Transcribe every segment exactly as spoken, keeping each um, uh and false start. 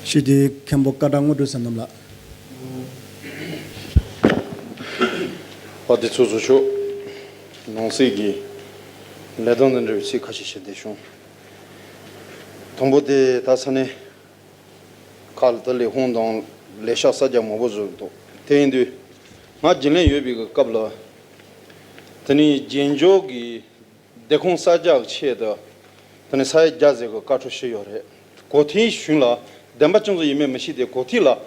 ཞུ་དེ་མཁན་པོ་བཀའ་བྲག་དངོས་གྲུབ་བསོད་ནམས་ལགས། དཔའ་སྡེ་ཚོགས་གཙོ་མཆོག་ནང་སྲིད་ཀྱི་ལས་དོན་དང་འབྲེལ་བའི་ཚིག་ཁ་ཤས་ཞུ་བདེ་བྱུང་། དང་པོ་དེ་ད་ས་གནས་ཁག་ལ་ད་ལས་ཁུངས་དང་ལས་ཤག་གསར་རྒྱག་མང་པོ་བཟོས་འདུག་དེ་ཡིན་དུས་ང་རྒྱུན་ལས་ཡོད་པའི་སྐབས་ལ་དེ་ནི་རྒྱལ་འབྱོར་གྱི་སྡེ་ཁུངས་གསར་རྒྱག་ཆེད་དུ་དེ་ནི་ས་ཡ་བརྒྱ་ཟེར་གི་བཀའ་འཁྲོལ་ཞུས་ཡོད་རེད། གོ་ཐིའི་གཞུང་ལ་བདེན་པ་ཅུང་ཙམ་ཡིན་མིན་མི་ཤེས་ཏེ་གོ་ཐིག་ལ་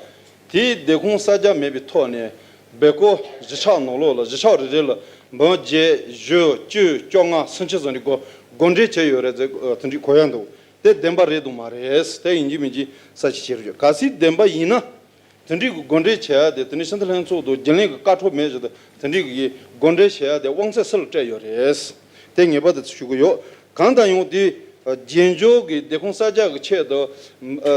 དེའི་སྡེ་ཁུངས་གསར་རྒྱག་མེད་པའི་ཐོག་ནས་སྦེལ་ཀོབ་གཞིས་ཆགས་ནང་ལོགས་ལ་གཞིས་ཆགས་རེ་རེ་ལ་འབུམ་བརྒྱད་བཞི་བཅུ་བཅོ་ལྔ་སུམ་ཅུ་ཙམ་ནས་གོ་གོ་འབྲེལ་བྱས་ཡོད་རེད་ཟེར་དེ་འདྲའི་གོ་ཡ་འདུག་དེ་བདེན་པ་རེད་འདུག་མ་རེད། དེ་ཡིན་གཅིག་མིན་གཅིག་ས་ཆ་བྱེད་རོགས་གལ་སྲིད་བདེན་པ་ཡིན་ན། དེ་འདྲའི་གི་གོ་འབྲེལ་བྱེད་ཡ་དེ་དེ་ནི་ཕྱི་འཐེན་ལྷན་ཚོགས་དང་རྒྱུན་ལས་ཀྱི་བཀའ་འཁྲོལ་མེད་ཞིག་ཏུ་དེ་འདྲའི་གི་གོ་འབྲེལ་བྱེད་ཡ་དེ་དབང་ཚད་སུ་ལ་སྤྲད་ཡོད་རེད། དེ་ངེས་པར་དུ་ཞུ་གི་ཡོད། གང་ལྟར་ཡང་དེ་རྒྱལ་འབྱོར་གྱི་སྡེ་ཁུངས་གསར་རྒྱག་གི་ཆེད་དུ་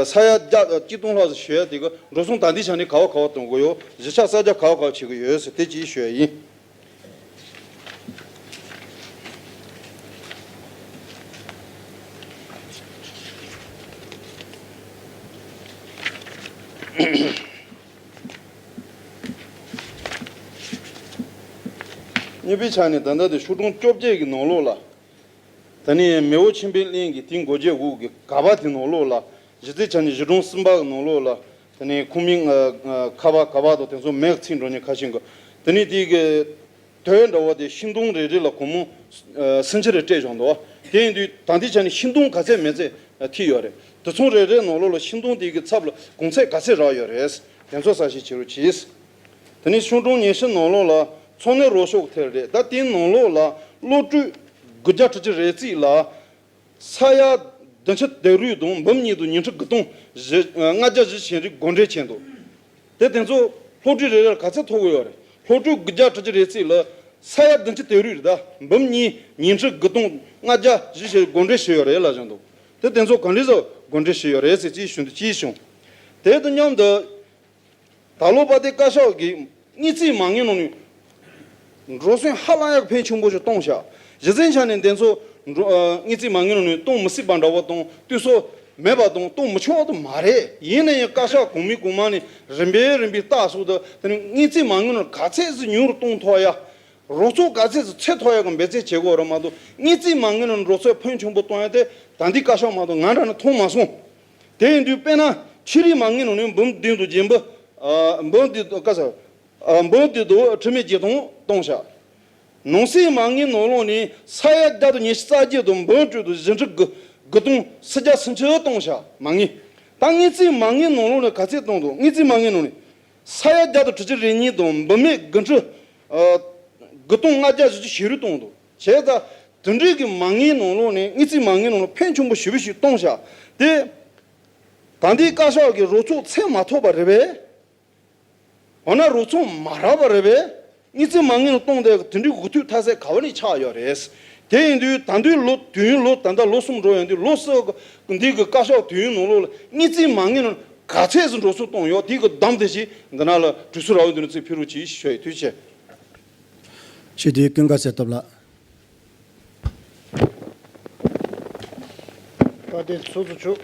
ས་ཡ་བརྒྱ་གཅིག་སྟོང་ལྷག་ཙམ་ཞུ་ཡ་དེ་གི་འགྲོ་སོང་ད་ལྟའི་ཆ་ནས་ག་བ་ག་བ་གཏོང་གི་ཡོད། གཞིས་ཆགས་གསར་རྒྱག་ག་བ་ག་བ་བྱེད་ཀྱི་ཡོད་ཟེར་དེ་གཅིག་ཞུ་ཡ་ཡིན། གཉིས་པའི་ཆ་ནས་ད་ལྟ་དེ་ཤོག་གྲངས་བཅོ་བརྒྱད་ཀྱི་ནང་ལོགས་ལ། ད་ནི་མེས་པོ་ཆེན་པོའི་གླིང་གི་དེང་སྒོ་འབྱེད་འོག་གི་ག་བ་དེ་ནང་ལོགས་ལ་གཞི་རྩའི་ཆ་ནས་གཞིས་གྲོང་གསུམ་པ་གི་ནང་ལོགས་ལ་ད་ནི་ཁོངས་མི་ཁ་བ་ག་བ་དང་དེ་ཚོ་མེད་ཚིག་འགྲོ་ཉེན་ཁ་ཤས་འགོ་ད་ནི་དེ་གི་དོན་འདྲ་བོ་དེ་ཤིང་སྡོང་རེ་རེ་ལ་སྒོར་མོ་སུམ་ཅུ་རེ་སྤྲད་བཞག་འདུག་དེ་ཡིན་དུས་ད་ལྟའི་ཆ་ནས་ཤིང་སྡོང་ག་ཚད་མེད་ཚད་ཐིག་ཡོད་རེད། དེ་ཚོ་རེ་རེ་ནང་ལོགས་ལ་ཤིང་སྡོང་དེ་གི་ཚབ་ལ་གོང་ཚད་ག་ཚད་རག་ཡོད་རེད། དེ་ཚོ་གསལ་བཤད་བྱེད་རོགས་གྱིས། དེ་ནས་ཤོག་གྲངས་ཉི་ཤུ་ནང་ལོགས་ལ་འཚོ་གནས་རོགས་སྐྱོར་ཐེར་རེད། ད་དེའི་ནང་ལོགས་ལ་སློབ་ཕྲུག་དགུ་བརྒྱ་དྲུག་ཅུ་རེ་གཅིག་ལ་ས་ཡ་བདུན་ཅུ་དོན་དྲུག་དང་འབུམ་གཉིས་དང་ཉིས་ཁྲི་དགུ་སྟོང་བཞི་ལྔ་བརྒྱ་བཞི་བཅུ་ཞེ་དྲུག་གོ་འབྲེལ་བྱས་འདུག་དེ་དེ་ཚོ་སློབ་ཕྲུག་རེ་རེར་ག་ཚད་ཐོབ་ཀྱི་ཡོད་རེད། སློབ་ཕྲུག་དགུ་བརྒྱ་དྲུག་ཅུ་རེ་གཅིག་ལ་ས་ཡ་བདུན་ཅུ་དོན་དྲུག་རེད། ད་འབུམ་གཉིས་ཉིས་ཁྲི་དགུ་སྟོང་ལྔ་བརྒྱ་བཞི་བཅུ་ཞེ་གོ་འབྲེལ་བྱས་ཡོད་རེད་ལབ་བཞག་འདུག་དེ་དེ་ཚོ་ག་འདྲ་ཟེར་གོ་འབྲེལ་བྱས་ཡོད་རེད་ཟེར་ཅིག་ཞུ་འདུག་ཅིག་བྱུང་། དེ་དང་མཉམ་དུ། ད་ལོ་པ་དེ་བཀའ་ཤག་གིས་དངུལ་རྩིས་མ་དངུལ་ནང་ནས་འགྲོ་སོང་ཧ་ལམ་ཡག་ཕོན་ཆེན་པོ་ཞིག་གཏོང་བཞག་གཞི་རྩའི་ཆ་ནས་དེ་ཚོ་འགྲོ་ཨ་དངུལ་རྩིས་མ་དངུལ་ནང་ནས་གཏོང་མི་སྲིད་པ་འདྲ་བོ་དང་དུས་ཚོད་མེད་པ་དང་གཏོང་མི་ཆོག་པ་དང་མ་རེད། ཡིན་ན་ཡང་བཀའ་ཤག་གོང་མའི་གོང་མ་ནས་རིམ་པས་རིམ་པས་ལྟ་སོང་དུས་དེ་ནི་དངུལ་རྩིས་མ་དངུལ་ནང་ག་ཚད་ཅིག་ཉུང་རུ་གཏོང་ཐུབ་ཡ། རོགས་ཚོགས་ག་ཚད་ཅིག་ཚད་མཐོ་ཡ་གི་འབད་བརྩོན་བྱེད་དགོས་རེད་མ་གཏོགས་དངུལ་རྩིས་མ་དངུལ་ནང་རོགས་ཚོགས་ཕོན་ཆེན་པོ་གཏོང་ཡ་དེ་ད་འདི་བཀའ་ཤག་མ་གཏོགས་ང་འདྲ་ནས་མཐོང་མ་སོང་། དེ་ཡིན་དུས་དཔེར་ན་ཕྱི་རིགས་མ་དངུལ་ནང་ནས་འབུམ་བདུན་དང་བརྒྱད་འབུམ། ཨ་འབུམ་བདུན་དང་ཀ་ས། ཨ་འབུམ་བདུན་དང་ཁྲི་མེད་བརྒྱད་སྟོང་གཏོང་བཞག་ནང་སྲིད་མ་དངུལ་ནང་ལོགས་ནས་ས་ཡ་བརྒྱ་དང་ཉི་ཤུ་རྩ་བརྒྱད་དང་འབུམ་དྲུག་དང་བཞི་ཁྲི་དགུ་དགུ་སྟོང་སུམ་བརྒྱ་སུམ་ཅུ་གཏོང་བཞག་མ་དངུལ། ད་དངུལ་རྩིས་མ་དངུལ་ནང་ལོགས་ནས་ག་ཚད་གཏོང་འདུག་དངུལ་རྩིས་མ་དངུལ་ནང་ནས་ས་ཡ་བརྒྱ་དང་དྲུག་ཅུ་རེ་གཉིས་དང་འབུམ་མེད་དགུ་ཁྲི་ཨ་དགུ་སྟོང་ལྔ་བརྒྱ་བཞི་བཅུ་ཞེ་དྲུག་གཏོང་འདུག་བྱས་ཙང་དེ་འདྲའི་གི་མ་དངུལ་ནང་ལོགས་ནས་དངུལ་རྩིས་མ་དངུལ་ནང་ལོགས་ཕོན་ཆེན་པོ་ཞེ་པོ་ཞིག་གཏོང་བཞག་དེ། ད་ལྟའི་བཀའ་ཤག་གིས་རོགས་ཚོགས་ཚད་མ་ཐོབ་པ་རེད་པས། འོ་ན་རོགས་ཚོགས་མ་རག་པ་རེད་པས། དངུལ་རྩིས་མ་དངུལ་གཏོང་དེ་དེ་འདྲའི་འགོ་ཐུག་མཐའ་ཚད་ག་བ་ནས་ཆགས་ཡོད་རེད། དེ་ཡིན་དུས་ད་དུང་ལོ་དུས་ཡུན་ལོ་ད་ལྟ་ལོ་གསུམ་འགྲོ་ཡོང་དུས་ལོ་གསུམ་འདི་གི་བཀའ་ཤག་དུས་ཡུན་ནང་ལོགས་ལ་དངུལ་རྩིས་མ་དངུལ་ག་ཚད་ཙམ་འགྲོ་སོང་གཏོང་ཡོད་དེ་གི་བསྡོམས་དེ་ཞིག་འདི་ན་ལ་གྲོས་ཚོགས་ར་བའི་མདུན་ནས་ཚིག་ཕུལ་རོགས་གྱིས་ཞུ་ཡི། ཐུགས་རྗེ་ཆེ། ཞུ་དེ་ཀུན་དགའ་གསལ་ཐོབ་ལགས། དཔལ་ལྡན་ཚོགས་གཙོ་མཆོག་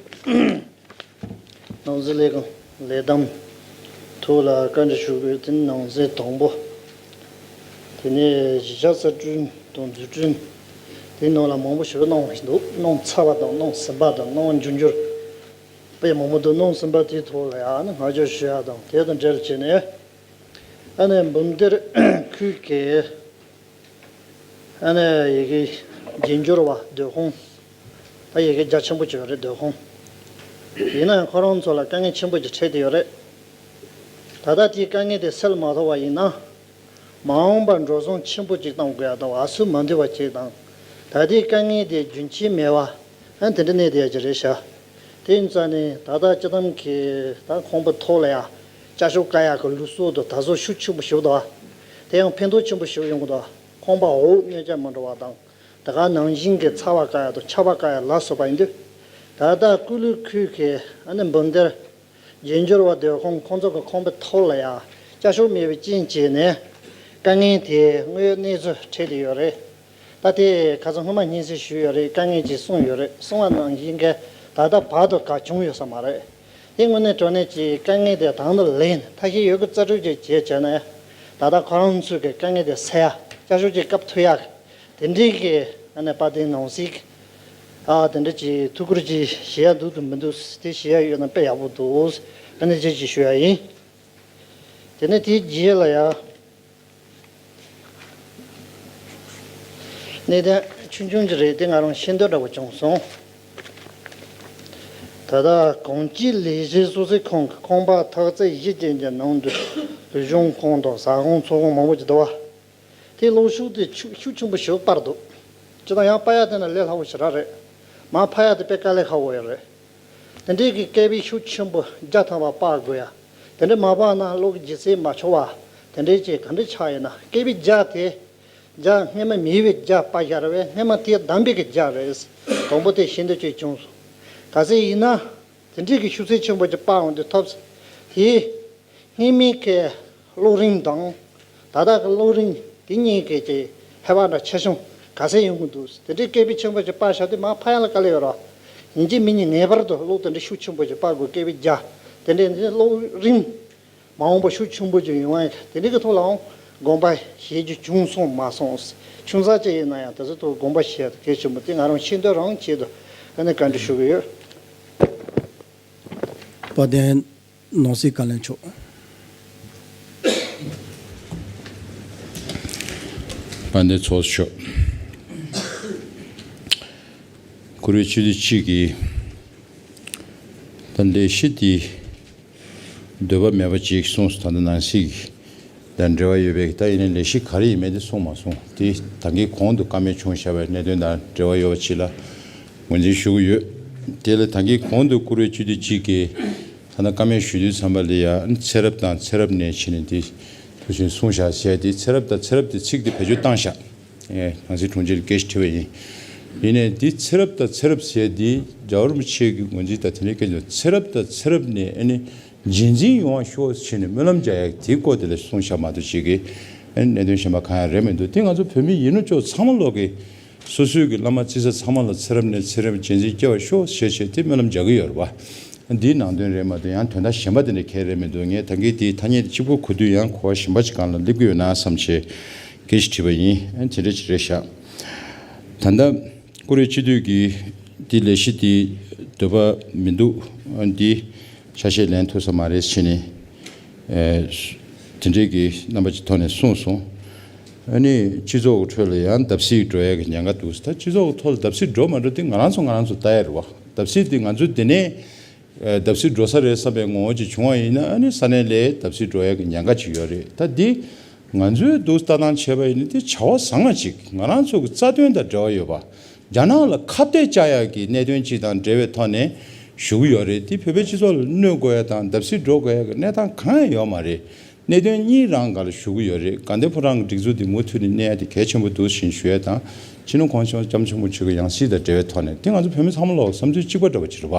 ནང་སྲིད་ལས་ཁང་ལས་བསྡོམས་ཐོག་ལ་བཀའ་འདྲི་ཞུ་དགོས་དེ་ནང་གསེས་དང་པོ། དེ་ནས་གཞིས་ཆགས་གསར་སྐྲུན་དང་འཛུགས་སྐྲུན་དེ་ནང་ལ་མང་པོ་ཞིག་གནང་འདུག་གནང་ཚར་བ་དང་གནང་ཟིན་པ་དང་གནང་འབྱུང་འགྱུར་དཔེ་མང་པོ་འདུག་གནང་ཟིན་པ་དེའི་ཐོག་ལ་ཡང་ནི་བསྔགས་བརྗོད་ཞུ་ཡ་དང་དེ་དང་འབྲེལ་བྱས་ནས། ཨ་ནི་འབུམ་སྡེར་ཁུལ་གྱི་ཨ་ནི་ཡི་གེ་རྒྱལ་འབྱོར་བ་སྡོད་ཁང་ད་ཡི་གེ་རྒྱ་ཆེན་པོ་ཅིག་ཡོད་རེད། སྡོད་ཁང་ཡིན་ན་ཡང་ཁོ་རང་ཚོ་ལ་དཀའ་ངལ་ཆེན་པོ་ཅིག་འཕྲད་བསྡད་ཡོད་རེད། ད་ལྟ་དེའི་དཀའ་ངལ་དེ་སེལ་མ་ཐུབ་པ་ཡིན་ན་མ་འོངས་པར་འགྲོ་སོང་ཆེན་པོ་ཅིག་གཏོང་དགོས་ཡ་དང་བ་སུ་མ་འདུས་པ་ཅིག་དང་ད་ལྟའི་དཀའ་ངལ་དེ་རྒྱུན་ཆད་མེད་པ། ཨ་དེ་འདྲ་གནས་བསྡད་ཡ་ཅིག་རེད་ཤག་དེ་ཡིན་ཙང་ནི་ད་ལྟ་སྤྱི་བཏང་གི་ད་ཁང་པའི་ཐོག་ལ་ཡ་བཅའ་ཤོག་བཀལ་ཡག་གི་ལུགས་སྲོལ་དང་ད་གཟོད་ཤུགས་ཆེན་པོ་ཞིག་འདུག་དེ་ཡང་ཕན་ཐོགས་ཆེན་པོ་ཞིག་ཡོང་གི་འདུག་ཁང་པ་འོག་གནོད་འཚེ་མི་འགྲོ་བ་དང་དེ་ག་ནང་བཞིན་གྱི་ཚ་བ་བཀལ་ཡག་དང་ཆར་པ་བཀལ་ཡག་ལ་སོགས་པ་ཡིན་དུས་ད་ལྟ་ཀུ་ལུ་ཁུལ་གྱི་ཨ་ནི་འབུམ་སྡེར་རྒྱལ་འབྱོར་བ་སྡོད་ཁང་ཁོང་ཚོ་གི་ཁང་པའི་ཐོག་ལ་ཡ་བཅའ་ཤོག་མེད་པའི་རྐྱེན་བྱས་ནས་དཀའ་ངལ་དེ་དངོས་ཡོད་གནས་ཚུལ་འཕྲད་བསྡད་ཡོད་རེད། ད་དེ་ཁ་སང་སྔོན་མ་སྙན་སེང་ཞུས་ཡོད་རེད། དཀའ་ངལ་ཅིག་གསུངས་ཡོད་རེད། གསུངས་པ་ནང་བཞིན་གྱི་ད་ལྟ་བར་དུ་ག་བྱུང་ཡོད་ས་མ་རེད། དེ་དངོས་གནས་དྲང་གནས་ཀྱི་དཀའ་ངལ་དེ་དང་དུ་ལེན་ཐབས་ཤེས་ཡོད་དགུ་རྩལ་སྤྲུགས་ཅིག་བྱས་བྱས་ན་ཡང་ད་ལྟ་ཁོ་རང་ཚོའི་གི་དཀའ་ངལ་དེ་སེལ་ཡ་བསྐྱར་ཞིབ་ཀྱི་སྐབས་ཐུག་ཡ་གི་དེ་འདྲའི་གི་ཨ་ནི་དཔལ་ལྡན་ནང་སྲིད་ཀྱི་ཨ་དེ་འདྲ་ཅིག་ཐུགས་ཁུར་ཅིག་བཞེས་ཡ་འདུག་དུ་མི་འདུག་དེ་བཞེས་ཡ་ཡོད་ན་དཔེ་ཡག་པོ་འདུག་ཨ་ནི་ཅིག་ཅིག་ཞུ་ཡ་ཡིན། དེ་ནས་དེའི་རྗེས་ལ་ཡ། གནད་དོན་ཆུང་ཆུང་ཅིག་རེད་དེ་ང་རང་ཤེས་འདོད་འདྲ་བོ་བྱུང་སོང་། ད་ལྟ་གངས་སྐྱིད་ལས་བྱེད་གཙོ་འཛིན་ཁང་གི་ཁང་པ་ཐག་རྩེ་བཞི་ཅན་གྱི་ནང་དུ་གཞུང་ཁང་དང་ཟ་ཁང་ཚོགས་ཁང་མང་པོ་ཅིག་འདུག་བ། དེ་གློག་ཤུགས་དེ་ཤུགས་ཤུགས་ཆེན་པོ་ཞིག་སྤར་འདུག་ཅི་ལྟར་ཡང་སྤར་ཡ་དེ་ན་ལས་སླ་བོ་ཞེ་དྲག་རེད། མར་ཕབ་ཡ་དེ་དཔེ་དཀའ་ལས་ཁག་པོ་ཡོད་རེད། དེ་འདྲའི་གི་སྐད་པའི་ཤུགས་ཆེན་པོ་བརྒྱ་ཐམ་པ་སྤར་དགོས་ཡ། དེ་འདྲ་མ་སྤར་ན་གློག་གི་ལྗིད་ཚད་མ་ཆོག་པ། དེ་འདྲའི་ཅིག་ག་འདྲ་ཆགས་ཡོད་ན་སྐད་པའི་རྒྱ་དེ། རྒྱ་སྔས་མ་མེད་པའི་རྒྱ་སྤར་བཞག་རེད་པས་སྔས་མ་དེ་བདམས་པའི་གི་རྒྱ་རེད། དང་པོ་དེ་ཤེས་འདོད་ཅིག་བྱུང་སོང་། ག་ཚད་ཡིན་ན། དེ་འདྲའི་གི་ཤུགས་ཚད་ཆེན་པོ་ཅིག་སྤར་འོང་དུས་ཐོབ། དེ། སྔས་མའི་གི་གློག་རིན་དང་། ད་ལྟ་གི་གློག་རིན་དེ་གཉིས་ཀྱི་ཀྱི་ཧེ་བག་འདྲ་ཆེ་ཆུང་ག་ཚད་ཡོང་གི་འདུག་དེ་འདྲའི་སྐད་པའི་ཆེན་པོ་ཅིག་སྤར་བཞག་དུས་མར་ཕབ་ཡ་ལ་དཀའ་ལས་ཡོད་རེད། ཡིན་གཅིག་མིན་གཉིས་ངེས་པར་དུ་གློག་དེ་འདྲའི་ཤུགས་ཆེན་པོ་ཅིག་སྤར་དགོས་སྐད་པའི་རྒྱ། དེ་འདྲའི་འདི་གློག་རིན། མ་འོངས་པ་ཤུགས་ཆེན་པོ་ཅིག་ཡོང་བ་ཡིན་དེ་འདྲའི་གི་ཐོག་ལའང་དགོངས་པ་བཞེས་རྒྱུ་བྱུང་སོང་མ་སོང་། ཆུང་ཙག་ཅིག་ཡིན་ན་ཡང་དེ་ཚོ་ཐོག་དགོངས་པ་བཞེས་ཡ་དེ་གལ་ཆེན་པོ་དེ་ང་རང་ཤེས་འདོད་རང་ཆེད་དུ་ཨ་ནི་བཀའ་འདྲི་ཞུ་གི་ཡོད། དཔལ་ལྡན་ནང་སྲིད་བཀའ་བློན་མཆོག་དཔལ་ལྡན་ཚོགས་གཙོ་མཆོག་བཀུར་འོས་སྤྱི་འཐུས་གཅིག་གིས་ད་ལས་གཞི་འདི་འདོད་པ་མེད་པ་ཅིག་གསུངས་སོང་། ད་ལྟ་ནང་སྲིད་དང་འབྲེལ་བ་ཡོད་པའི་ད་ཡིན་ནའི་ལས་གཞི་ག་རེ་ཡིན་མིན་དེ་གསུངས་མ་སོང་། དེ་ད་གིན་གོང་དུ་བཀའ་མོལ་བྱུང་བཞག་པའི་གནད་དོན་དང་འབྲེལ་བ་ཡོད་པ་ཅིག་ལ་ངོས་འཛིན་ཞུ་གི་ཡོད། དེ་ལ་ད་གིན་གོང་དུ་བཀུར་འོས་སྤྱི་འཐུས་གཅིག་གིས་ད་ལྟ་བཀའ་མོལ་ཞུ་དུས་ཙམ་པ་ལ་ཡང་ཚེ་རབས་དང་ཚེ་རབས་ནས་བྱས་ནས་དེ་ཐུགས་བཞེད་གསུངས་བཞག་ཟེར་དེ་ཚེ་རབས་དང་ཚེ་རབས་དེ་ཚིག་དེ་བེད་སྤྱོད་བཏང་བཞག་ངས་ནང་སྲིད་དྲུང་ཆེར་སྐད་ཆ་དྲིས་པ་ཡིན། ཡིན་ནའི་འདི་ཚེ་རབས་དང་ཚེ་རབས་ཟེར་འདི་རྒྱལ་བ་རིན་པོ་ཆེ་གི་ངོས་འཛིན་དང་དེ་འདྲའི་སྐད་ཆ་ཚེ་རབས་དང་ཚེ་རབས་ནས་ཨ་ནི་རྗེས་འཛིན་ཡོང་བ་ཤོག་ཟེར་ནས་སྨོན་ལམ་རྒྱག་ཡག་དེའི་སྐོར་དེ་ལ་གསུངས་བཞག་མ་གཏོགས་ཅིག་གི་ཨ་ནི་གནད་དོན་གཞན་པ་གང་ཡང་རེད་མི་འདུག་དེ་ང་ཚོ་བོད་མི་ཡིན་ནོ་ཅོག་ཚང་མ་ལོག་གི་སོ་སོའི་གི་བླ་མ་རྩིས་ས་ཚང་མ་ལ་ཚེ་རབས་ནས་ཚེ་རབས་རྗེས་འཛིན་སྐྱེ་བ་ཤོག་ཞེས་བྱས་དེ་སྨོན་ལམ་རྒྱག་གི་ཡོད་རེད་པ། འདིའི་ནང་དོན་རེད་མ་གཏོགས་ཡང་དོན་དག་གཞན་པ་དེ་འདྲ་གང་ཡང་རེད་མི་འདུག་ངས་ད་གིན་དེའི་ཐ་སྙད་དེ་གཅིག་པོ་གོ་དུས་ཡང་གོ་བ་གཞན་པ་ཅིག་སྒང་ལ་སླེབས་ཀྱི་ཡོད་ན་བསམ་བྱས་སྐད་ཆ་དྲིས་པ་ཡིན། ཨ་དེ་འདྲ་ཅིག་རེད་ཤག་ད་ལྟ་བཀུར་འོས་སྤྱི་འཐུས་ཀྱིས་འདི་ལས་གཞི་འདི་འདོད་པ་མི་འདུག་ཨ་འདི་ཆ་ཤས་ལེན་ཐུབ་ས་མ་རེད་ཟེར་ནས་ཨེ་དེ་འདྲའི་གི་རྣམ་པ་ཅིག་ཐོག་ནས་གསུངས་སོང་། ཨ་ནི་སྤྱི་ཚོགས་ཀྱི་ཁྲོད་ལ་ཡང་བརྡབ་གསིག་འགྲོ་ཡ་གི་ཉེན་ཁ་འདུག་ད་སྤྱི་ཚོགས་ཀྱི་ཐོག་ལ་བརྡབ་གསིག་འགྲོ་མ་འགྲོ་དེ་ང་རང་ཚོ་ང་རང་ཚོ་ལྟ་ཡ་རེད་བ། བརྡབ་གསིག་དེ་ང་ཚོས་དེ་ནས་ཨ་བརྡབ་གསིག་འགྲོ་ས་རེད་བསམ་པའི་ངོ་བོ་ཅིག་བྱུང་བ་ཡིན་ན་ཨ་ནི་ས་གནས་ལ་བརྡབ་གསིག་འགྲོ་ཡ་གི་ཉེན་ཁ་ཅིག་ཡོད་རེད། ད་འདི་ང་ཚོའི་འདུག་ལྟ་སྟངས་བྱས་པ་ཡིན་ན་དེ་བྱ་བ་བཟང་བ་ཅིག་ང་རང་ཚོ་གི་རྩ་དོན་དང་འབྲེལ་བ་ཡོད་པ། རྒྱ་ནག་ལ་ཁ་གཏད་བཅག་ཡག་གི་གནད་དོན་ཅིག་དང་འབྲེལ་བའི་ཐོག་ནས་ཞུ་གི་ཡོད་རེད། དེ་བོད་པའི་སྤྱི་ཚོགས་ལ་གནོད་དགོས་ཡ་དང་བརྡབ་གསིག་འགྲོ་དགོས་ཡ་གི་གནས་སྟངས་གང་ཡང་ཡོད་མ་རེད། གནད་དོན་གཉིས་རང་སྒང་ལ་ཞུ་གི་ཡོད་རེད། དགའ་ལྡན་ཕོ་བྲང་གི་སྒྲིག་འཛུགས་འདི་མུ་མཐུད་ནས་གནས་ཡ་དེ་གལ་ཆེན་པོ་འདུག་ཅེས་ཞུ་ཡ་དང་། སྤྱི་ནོར་༸གོང་ས་༸སྐྱབས་མགོན་ཆེན་པོ་མཆོག་གི་ཡང་སྲིད་དང་འབྲེལ་བའི་ཐོག་ནས་དེ་ང་ཚོ་བོད་མི་ཚང་མ་ལོག་བསམ་ཚུལ་གཅིག་པ་འདྲ་བ་ཅིག་རེད་བ།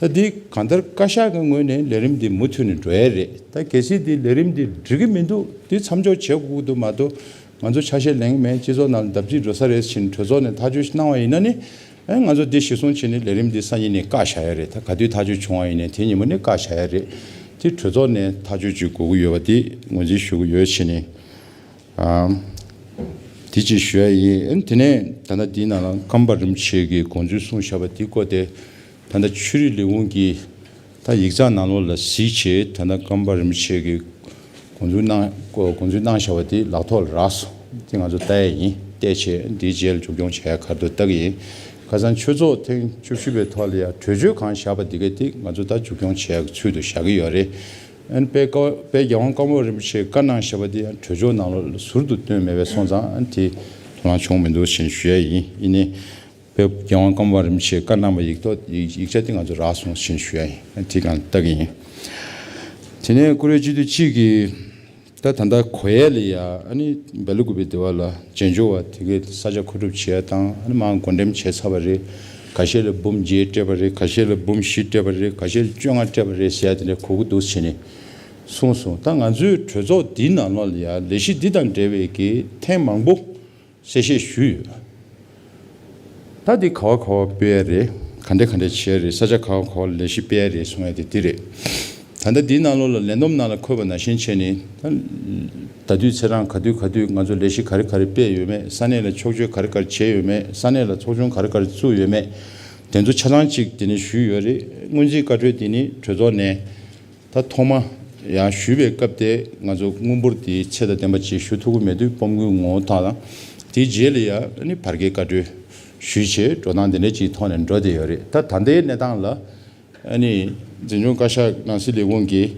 ད་འདི་གང་ལྟར་བཀའ་ཤག་གི་ངོས་ནས་ལས་རིམ་འདི་མུ་མཐུད་ནས་འགྲོ་ཡ་རེད། ད་གལ་སྲིད་འདི་ལས་རིམ་འདི་འགྲིག་གི་མི་འདུག་འདི་མཚམས་འཇོག་བྱེད་དགོས་ཀྱི་འདུག་མ་གཏོགས་ང་ཚོ་ཆ་ཤས་ལེན་གྱི་མེད། སྤྱི་ཚོགས་ནང་ལ་བརྡབ་གསིག་འགྲོ་ས་རེད་ཟེར་ནས་གྲོས་ཚོགས་ནས་ཐག་གཅོད་ཞིག་གནང་བ་ཡིན་ན་ནི། ཨེ་ང་ཚོ་འདི་གཞིར་བཟུང་བྱས་ནས་ལས་རིམ་འདི་སང་ཉིན་ནས་བཀག་བཞག་ཡ་རེད། ད་ག་དུས་ཐག་གཅོད་བྱུང་བ་ཡིན་ནའི་དེ་ཉིན་མོ་ནས་བཀག་བཞག་ཡ་རེད། དེ་གྲོས་ཚོགས་ནས་ཐག་གཅོད་ཅིག་དགོས་ཀྱི་ཡོད་པ་དེ་ངོས་འཛིན་ཞུ་གི་ཡོད་བྱས་ནས། ཨ་དེ་ཅིག་ཞུ་ཡ་ཡིན། ཨེ་དེ་ནས་ད་ལྟ་འདིའི་ནང་ལ་ཀརྨ་པ་རིན་པོ་ཆེ་གིས་དགོངས་ཚུལ་གསུངས་བཞག་པ་དེའི་སྐོར་དེ་ད་ལྟ་ཆོས་རིག་ལས་ཁུངས་ཀྱིས་ད་ཡིག་ཚང་ནང་ལོགས་ལ་གཟིགས་བྱས་ད་ལྟ་ཀརྨ་པ་རིན་པོ་ཆེ་གིས་དགོངས་ཚུལ་གནང་དགོངས་ཚུལ་གནང་བཞག་པ་དེ་ལག་ཐོག་ལ་རག་སོང་། དེ་ང་ཚོ་ལྟ་ཡ་ཡིན། བལྟས་བྱས་འདིའི་རྗེས་ལ་མཇུག་སྐྱོང་བྱ་ཡ་ག་རེ་འདུག་ལྟ་གི་ཡིན། ཁ་སང་ཆོས་ཚོགས་ཐེངས་བཅུ་བཞི་པའི་ཐོག་ལ་ཡང་གྲོས་ཆོད་གང་བཞག་པ་འདི་ག་དེ་ང་ཚོ་ད་མཇུག་སྐྱོང་བྱ་ཡ་གི་ཚུལ་དུ་བཞག་གི་ཡོད་རེད། ཨན་དཔལ་ཀ་དཔལ་རྒྱལ་དབང་ཀརྨ་པ་རིན་པོ་ཆེས་བཀའ་གནང་བཞག་པ་དེ་ཡང་གྲོས་ཆོད་ནང་ལོགས་ལ་ཟུར་དུ་བཏོན་མེད་པས་སོང་ཙང་ཨན་དེ་དོ་སྣང་བྱུང་མི་འདུག་ཅེས་ཞུ་ཡ་ཡིན། ཡིན་ནའི། དཔལ་རྒྱལ་དབང་ཀརྨ་པ་རིན་པོ་ཆེས་བཀའ་གནང་བའི་ཡིག་ཐོག་ཡིག་ཡིག་ཆ་དེ་ང་ཚོ་རག་སོང་ཞེས་ཞུ་ཡ་ཡིན། དེ་གང་ལྟ་གི་ཡིན། དེ་ནས་བཀུར་འོས་སྤྱི་འཐུས་གཅིག་གིས་ད་ད་ལྟ་གོ་ཡས་ལ་ཡ་ཨ་ནི་སྦེལ་ཀོབ་པའི་སྡེ་བ་ལ་རྗེས་འཇུག་པ་དེ་གའི་ས་ཆ་མཁོ་སྒྲུབ་བྱེད་ཡ་དང་ཨ་ནི་མང་བགོ་འགྲེམས་བྱས་ཚར་བ་རེད། ཁ་ཤས་ལ་འབུམ་བརྒྱད་སྤྲད་པ་རེད། ཁ་ཤས་ལ་འབུམ་བཞི་སྤྲད་པ་རེད། ཁ་ཤས་ལ་བཅོ་ལྔ་སྤྲད་པ་རེད་ཟེར་ཡ་དེ་འདྲ་གོ་གི་འདུག་ཟེར་ནས་གསུངས་སོང་། ད་ང་ཚོའི་གྲོས་ཚོགས་འདིའི་ནང་ལོགས་ལ་ཡ་ལས་གཞི་འདི་དང་འབྲེལ་བའི་གི་ཐེངས་མང་པོ་གསལ་བཤད་ཞུས་ཡོད། ད་འདི་ག་བ་ག་བ་སྤོས་ཡ་རེད། ག་འདྲ་ག་འདྲ་བྱས་རེད། ས་ཆ་ག་བ་ག་བ་ལ་ལས་གཞི་སྤེལ་ཡ་རེད་གསུང་ཡ་དེ་འདི་རེད། ད་ལྟ་འདིའི་ནང་ལོགས་ལ་ལས་བསྡོམས་ནང་ལ་འཁོད་པ་ནང་བཞིན་བྱས་ནས་ད་ད་དུས་ཚེས་གྲངས་ག་དུས་ག་དུས་ང་ཚོ་ལས་གཞི་ག་རེ་ག་རེ་སྤེལ་ཡོད་མེད། ས་གནས་ལ་ཕྱོགས་བསྐྱོད་ག་རེ་ག་རེ་བྱས་ཡོད་མེད། ས་གནས་ལ་ཚོགས་ཆུང་ག་རེ་ག་རེ་བཙུགས་ཡོད་མེད། དེ་ཚོ་ཆ་ཚང་གཅིག་དེ་ནས་ཞུས་ཡོད་རེད། སྔོན་རྩིས་བཀའ་འཁྲོལ་དེ་ནི་གྲོས་ཚོགས་ནས་ད་ཐོག་མ་ཡང་ཞུས་པའི་སྐབས་དེ་ང་ཚོ་དངུལ་འབོར་དེ་ཚད་དང་ལྡན་པ་ཅིག་ཞུ་ཐུབ་ཀྱི་མེད་དུས་སྤོམ་གུའི་ངོ་བོ་དག་དང་། དེའི་རྗེས་ལ་ཡང་ཨ་ནི་བར་བརྒལ་བཀའ་འཁྲོལ་ཞུས་བྱས་འགྲོ་སྟངས་དེ་འདྲ་ཅིག་ཐོག་ནས་འགྲོ་བསྡད་ཡོད་རེད། ད་ད་ལྟའི་གནས་སྟངས་ལ་ཨ་ནི་འཛིན་སྐྱོང་བཀའ་ཤག་ནང་སྲིད་ལས་ཁུངས་ཀྱིས་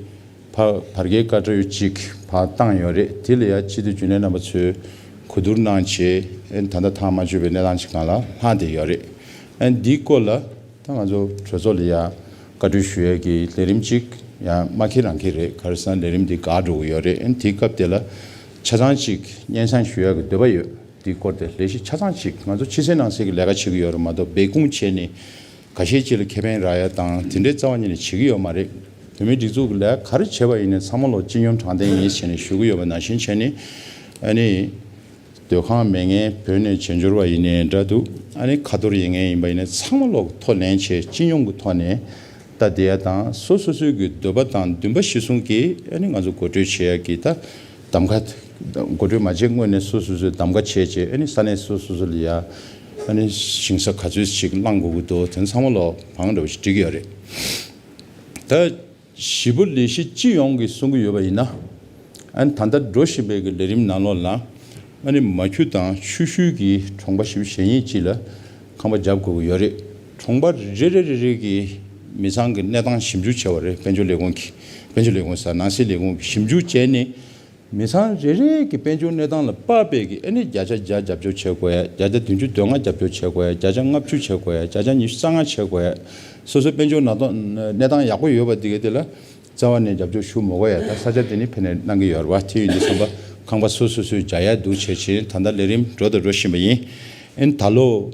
ཕ་བར་བརྒལ་བཀའ་འཁྲོལ་ཅིག་ཕར་བཏང་ཡོད་རེད། དེ་ལ་ཡང་སྤྱི་འཐུས་རྒྱུན་ལས་རྣམ་པ་ཚོས་གོ་བསྡུར་གནང་བྱས་ཨ་ནི་ད་ལྟ་ཐག་མ་ཆོད་པའི་གནས་སྟངས་ཅིག་སྒང་ལ་ལྷག་བསྡད་ཡོད་རེད། ཨ་ནི་འདིའི་སྐོར་ལ། ད་ང་ཚོ་གྲོས་ཚོགས་ལ་ཡང་བཀའ་འཁྲོལ་ཞུ་ཡས་ཀྱི་ལས་རིམ་གཅིག་ཡང་མ་འཁེལ་རང་འཁེལ་རེད། ག་རེ་ཟེར་ན་ལས་རིམ་འདི་འགག་འགྲོ་གི་ཡོད་རེད། ཨ་ནི་དེའི་སྐབས་དེ་ལ་ཆ་ཚང་གཅིག་སྙན་སེང་ཞུ་ཡས་ཀྱི་འདོད་པ་ཡོད། དེའི་སྐོར་དེ་ལས་གཞི་ཆ་ཚང་གཅིག་ང་ཚོ་ཕྱི་གསལ་ནང་གསལ་གྱི་ལས་ཀ་བྱེད་ཀྱི་ཡོད་རེད་མ་གཏོགས་སྦས་སྐུང་བྱས་ནས་ཁ་ཤས་ཅིག་ལ་ཁེ་ཕན་རག་ཡ་དང་དེ་འདྲའི་རྩ་བ་ཉིད་ནས་བྱེད་ཀྱི་ཡོད་མ་རེད། བོད་མིའི་སྒྲིག་འཛུགས་ཀྱི་ལས་ཀ་ག་རེ་བྱས་པ་ཡིན་ནའི་ཚང་མ་ལོག་སྤྱི་སྙོམས་དྲང་བདེན་ཡིན་ཟེར་ནས་ཞུ་གི་ཡོད་པ་ནང་བཞིན་བྱས་ནས་ཨ་ནི། སྡོད་ཁང་མེད་མཁན་བོད་ནས་བྱེས་འབྱོར་བ་ཡིན་ནའི་འདྲ་འདུག་ཨ་ནི་ཁ་ཐོར་ཡིན་མཁན་ཡིན་པ་ཡིན་ནའི་ཚང་མ་ལོག་ཐོ་ལེན་བྱས་སྤྱི་སྙོམས་ཀྱི་ཐོག་ནས་ལྟ་བསྡད་ཡ་དང་སོ་སོ་སོའི་གི་འདོད་པ་དང་འདུན་པ་གཞིར་བཟུང་གིས་ཨ་ནི་ང་ཚོ་འགོ་ཁྲིད་བྱེད་ཡ་གི་ད་གདམ་ག་འགོ་ཁྲིད་མ་བྱས་སྔོན་ནས་སོ་སོ་སོའི་གདམ་ག་བྱས་བྱས་ཨ་ནི་ས་གནས་སོ་སོ་སོ་ལ་ཡ་ཨ་ནི་ཞིང་ས་ག་ཚོད་ཅིག་བླང་དགོས་ཀྱི་འདུག་དེ་ཚང་མ་ལོག་བང་འདྲ་བོ་ཞིག་སྒྲིག་གི་ཡོད་རེད། ད། བཞི་པོ་ལས་གཞི་སྤྱི་ཡོངས་ཀྱིས་གསུང་གི་ཡོད་པ་ཡིན་ན། ཨ་ནི་ད་ལྟ་འགྲོ་བཞིན་པའི་གི་ལས་རིམ་ནང་ལོགས་ལ། ཨ་ནི་མ་ཁྱུ་དང་ཆུ་ཤུལ་གྱི་གྲོང་པ་བཞི་བོ་གཞན་གཉིས་ཅིག་ལ་ཁང་པ་རྒྱབ་དགོས་ཀྱི་ཡོད་རེད། གྲོང་པ་རེ་རེ་རེ་རེ་གི་མི་ཚང་གི་གནས་སྟངས་ཞིབ་འཇུག་བྱས་པ་རེད། དཔལ་འབྱོར་ལས་ཁུངས་ཀྱིས་དཔལ་འབྱོར་ལས་ཁུངས་ཟེར་ནང་སྲིད་ལས་ཁུངས་ཀྱིས་ཞིབ་འཇུག་བྱས་ནས། མི་ཚང་རེ་རེ་གི་དཔལ་འབྱོར་གནས་སྟངས་ལ་དཔག་པའི་གི་ཨ་ནི་བརྒྱ་ཆ་བརྒྱ་རྒྱབ་སྐྱོར་བྱེད་དགོས་ཡ། བརྒྱ་ཆ་བདུན་ཅུ་དོན་ལྔ་རྒྱབ་སྐྱོར་བྱེད་དགོས་ཡ། བརྒྱ་ཆ་ལྔ་བཅུ་བྱེད་དགོས་ཡ། བརྒྱ་ཆ་ཉི་ཤུ་རྩ་ལྔ་བྱེད་དགོས་ཡ། སོ་སོའི་དཔལ་འབྱོར་ནང་དོན་གནས་སྟངས་ཡག་པོ་ཡོད་པ་དེ་ག་དེ་ལ་རྩ་བ་ནས་རྒྱབ་སྐྱོར་ཞུ་མི་དགོས་ཡ། ད་ས་ཆ་དེ་ནི་ཕ་ནས་གནང་གི་ཡོད་རེད་བ། དེ་ཡིན་དུས་ཙམ་པ་ཁང་པ་སོ་སོ་སོས་རྒྱག་ཡ་འདུག་བྱས་བྱས་ད་ལྟ་ལས་རིམ་འགྲོ་དང་འགྲོ་བཞིན་པ་ཡིན། ཨ་ནི་ད་ལོ།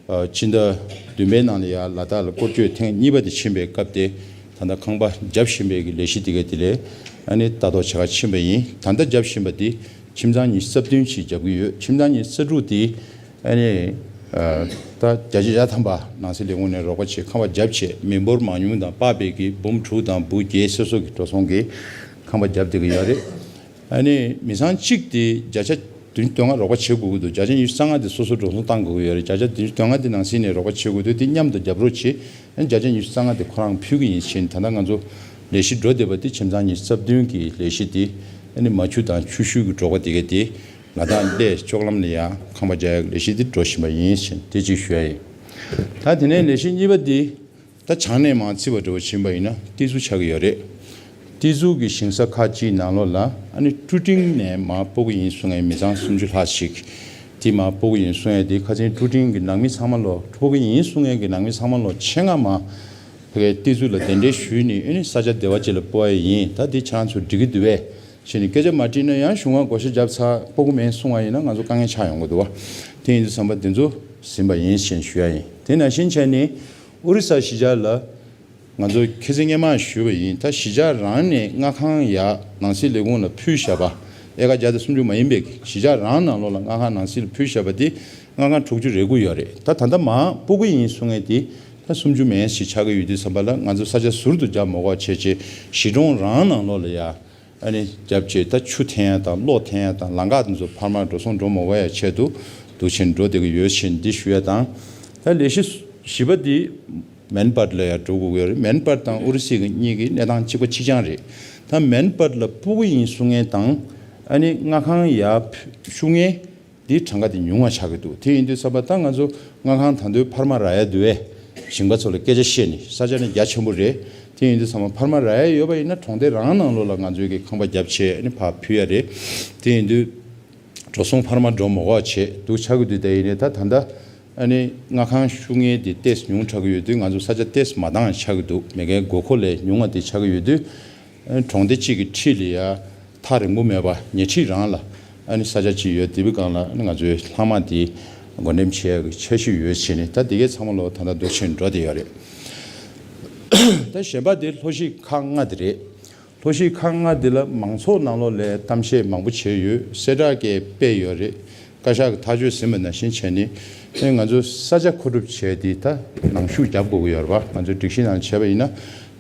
ཕྱི་ཟླ་བདུན་པའི་ནང་ལ་ཡང་ལ་དྭགས་ལ་སྐོར་སྐྱོད་ཐེངས་གཉིས་པ་དེ་ཕྱིན་པའི་སྐབས་དེ་ད་ལྟ་ཁང་པ་བརྒྱབ་བཞིན་པའི་གི་ལས་གཞི་དེ་ག་དེ་ལས་ཨ་ནི་ལྟ་རྟོག་བྱེད་ག་ཕྱིན་པ་ཡིན། ད་ལྟ་བརྒྱབ་བཞིན་པ་དེ་ཁྱིམ་ཚང་ཉི་ཤུ་རྩ་བདུན་ཞིག་བརྒྱབ་ཀྱི་ཡོད། ཁྱིམ་ཚང་ཉི་ཤུ་རྩ་དྲུག་དེ་ཨ་ནི་ད་བརྒྱ་ཆ་བརྒྱ་ཐམ་པ་ནང་སྲིད་ལས་ཁུངས་ནས་རོགས་པ་བྱས་ཁང་པ་བརྒྱབ་བྱས་མི་འབོར་མང་ཉུང་དང་དཔག་པའི་གི་འབུམ་དྲུག་དང་འབུམ་བརྒྱད་སོ་སོ་གི་འགྲོ་སོང་གི་ཁང་པ་བརྒྱབ་བསྡད་ཀྱི་ཡོད་རེད། ཨ་ནི་མི་ཚང་གཅིག་དེ་བརྒྱ་ཆ་བདུན་དོན་ལྔ་རོགས་པ་བྱེད་དགོས་ཀྱི་འདུག་བརྒྱ་ཆ་ཉི་ཤུ་རྩ་ལྔ་དེ་སོ་སོ་འགྲོ་སོང་བཏང་དགོས་ཀྱི་ཡོད་རེད། བརྒྱ་ཆ་བདུན་དོན་ལྔ་དེ་ནང་སྲིད་ནས་རོགས་པ་བྱེད་དགོས་དུས་དེ་མཉམ་དུ་རྒྱབ་རོགས་བྱེད། ཨ་ནི་བརྒྱ་ཆ་ཉི་ཤུ་རྩ་ལྔ་དེ་ཁོ་རང་ཕུལ་གྱི་ཡིན་ཕྱིན་ད་ལྟ་ང་ཚོ་ལས་གཞི་འགྲོ་བསྡད་པ་དེ་ཁྱིམ་ཚང་ཉི་ཤུ་རྩ་བདུན་གྱི་ལས་གཞི་དེ་ཨ་ནི་མ་ཆུ་དང་ཆུ་ཤུལ་གྱི་འབྲོག་པ་དེ་ག་དེ་ལ་དྭགས་གླེ་ལྕོག་ལམ་ལ་ཡང་ཁང་པ་རྒྱག་ཡག་ལས་གཞི་དེ་འགྲོ་བཞིན་པ་ཡིན་ཕྱིན་དེ་གཅིག་ཞུ་ཡ་ཡིན། ད་དེ་ནས་ལས་གཞི་གཉིས་པ་དེ། ད་བྱང་ནས་མར་བརྩིས་པ་འདྲ་བོ་ཕྱིན་པ་ཡིན་ན་ཏི་ཛུ་ཆགས་ཀྱི་ཡོད་རེད། ཏི་ཛུ་གི་ཞིང་ས་ཁག་ཅིག་ནང་ལོགས་ལ་ཨ་ནི་ཀྲུ་ཀྲིང་ནས་མར་སྤོ་གི་ཡིན་གསུང་མཁན་མི་ཚང་སུམ་ཅུ་ལྷག་ཅིག་དེ་མར་སྤོ་གི་ཡིན་གསུང་ཡ་དེ་ཁ་སང་ཀྲུ་ཀྲིང་གི་ནང་མི་ཚང་མ་ལོག་སྤོ་གི་ཡིན་གསུང་མཁན་གྱི་ནང་མི་ཚང་མ་ལོག་ཆེད་མངགས་མར་ཕ་གིའི་ཏི་ཛུ་ལ་གདན་འདྲེན་ཞུས་ནས་ཨ་ནི་ས་ཆ་བདེ་བ་ཅིག་ལ་སྤོ་ཡ་ཡིན། ད་དེ་ཁྱེད་རང་ཚོ་འགྲིག་གི་འདུག་པས་ཞེས་ནས་སྐད་ཆ་མ་དྲིས་ན་ཡང་གཞུང་ང་བགོ་བཤའ་བརྒྱབ་ཚར་སྤོ་གི་མེད་གསུང་བ་ཡིན་ན་ང་ཚོ་དཀའ་ངལ་ཆགས་ཡོང་གི་འདུག་བ། དེ་ཡིན་དུས་བསམ་པ་དེ་ཚོ་ཟིན་པ་ཡིན་ཞེས་ཞུ་ཡ་ཡིན། དེ་ནང་བཞིན་བྱས་ནས། ཨོ་རི་ས་གཞིས་ཆགས་ལ་ང་ཚོ་ཁ་སང་སྔོན་མ་ཞུས་པ་ཡིན། ད་གཞིས་ཆགས་རང་ནས་མངའ་ཁང་ཡར་ནང་སྲིད་ལས་ཁུངས་ལ་ཕུལ་བཞག་པ། ཨེ་ཀར་བརྒྱ་དང་སུམ་ཅུ་མ་ཡིན་པའི་གཞིས་ཆགས་རང་ནང་ལོགས་ལ་མངའ་ཁང་ནང་སྲིད་ལ་ཕུལ་བཞག་པ་དེ་མངའ་ཁང་དྲུག་ཅུ་རེ་དགུ་ཡོད་རེད། ད་ད་ལྟ་མར་སྤོ་གི་ཡིན་གསུང་མཁན་དེ་ད་སུམ་ཅུ་མན་ཞིག་ཆགས་ཀྱི་ཡོད་དུས་ཙམ་པ་ལ་ང་ཚོ་ས་ཆ་ཟུར་དུ་རྒྱག་མ་དགོས་པ་བྱས་བྱས་གཞིས་གྲོང་རང་ནང་ལོགས་ལ་ཡ། ཨ་ནི་རྒྱབ་བྱས་ད་ཆུ་འཐེན་ཡ་དང་གློག་འཐེན་ཡ་དང་ལམ་ཁ་དེ་ཚོ་འཕར་མ་འགྲོ་སོང་འགྲོ་མ་དགོས་ཡ་ཆེད་དུ་འདུག་ཕྱིན་འགྲོ་བསྡད་ཀྱི་ཡོད་ཕྱིན་འདི་ཞུ་ཡ་དང་། ད་ལས་གཞི་བཞི་པ་འདི་མན་པར་ལ་ཡ་འགྲོ་དགོས་ཀྱི་ཡོད་རེད། མན་པར་དང་ཨུ་རུ་སི་གི་གཉིས་ཀྱི་གནས་སྟངས་གཅིག་པ་གཅིག་རྐྱང་རེད། ད་མན་པར་ལ་སྤོ་གི་ཡིན་གསུང་མཁན་དང་ཨ་ནི་མངའ་ཁང་ཡར་ཕུ་ཞུ་མཁན་འདིའི་གྲངས་ཀ་དེ་ཉུང་བ་ཆགས་ཀྱི་འདུག་དེ་ཡིན་དུས་ཙམ་པ་ད་ང་ཚོ་མངའ་ཁང་ད་དུང་འཕར་མ་རག་ཡ་འདུག་པས། ཞིང་པ་ཚོ་ལ་སྐད་ཆ་བཤད་ནས་ས་ཆ་ནི་རྒྱ་ཆེན་པོ་རེད། དེ་ཡིན་དུས་ཚང་མ་འཕར་མ་རག་ཡ་ཡོད་པ་ཡིན་ན་གྲོང་སྡེ་རང་ནང་ལོགས་ལ་ང་ཚོའི་གི་ཁང་པ་བརྒྱབ་བྱས་ཨ་ནི་ཕར་ཕུལ་ཡ་རེད། དེ་ཡིན་དུས་འགྲོ་སོང་འཕར་མ་འགྲོ་མ་དགོས་བྱས་འདུག་ཆགས་ཀྱི་འདུག་དེ་ཡིན་ནའི་ད་ད་ལྟ་ཨ་ནི་མངའ་ཁང་ཞུ་མཁན་དེ་ཏོག་ཙམ་ཉུང་དྲགས་ཀྱི་ཡོད་དུས་ང་ཚོ་ས་ཆ་ཏོག་ཙམ་མ་འདང་ཆགས་ཀྱི་འདུག་མེད་མཁན་དགོས་མཁོ་ལས་ཉུང་བ་དེ་ཆགས་ཀྱི་ཡོད་དུས། ཨ་ནི་གྲོང་སྡེ་གཅིག་གི་འཁྲིས་ལ་ཡ་ཐག་རིང་པོ་མེད་པ་ཉེ་འཁྲིས་རང་ལ་ཨ་ནི་ས་ཆ་གཅིག་ཡོད་དེ་བའི་སྒང་ལ་ཨ་ནི་ང་ཚོའི་ལྷག་མ་དེ་བགོ་འགྲེམས་བྱེད་ཡག་གི་འཆར་གཞི་ཡོད་བྱས་ནས་ད་དེ་གའི་ཚང་མ་ལོ་ད་ལྟ་འདུག་ཕྱིན་འགྲོ་བསྡད་ཡོད་རེད། ད་གཞན་པ་དེ་ལྷོ་གཞིས་ཁག་ལྔ་དེ་རེད། ལྷོ་གཞིས་ཁག་ལྔ་དེ་ལ་མང་ཚོགས་ནང་ལོགས་ལ་གཏམ་བཤད་མང་པོ་བྱས་ཡོད། གསལ་བསྒྲགས་སྐད་སྤེལ་ཡོད་རེད། བཀའ་ཤག་གི་ཐག་གཅོད་ཟིན་པ་ནང་བཞིན་བྱས་ནས་ཨེ་ང་ཚོ་ས་ཆ་མཁོ་སྒྲུབ་བྱས་དེ་ད་ནང་ཞུགས་རྒྱབ་དགོས་ཀྱི་ཡོད་རེད་པ། ང་ཚོའི་སྒྲིག་གཞི་ནང་བྱས་པ་ཡིན་ན་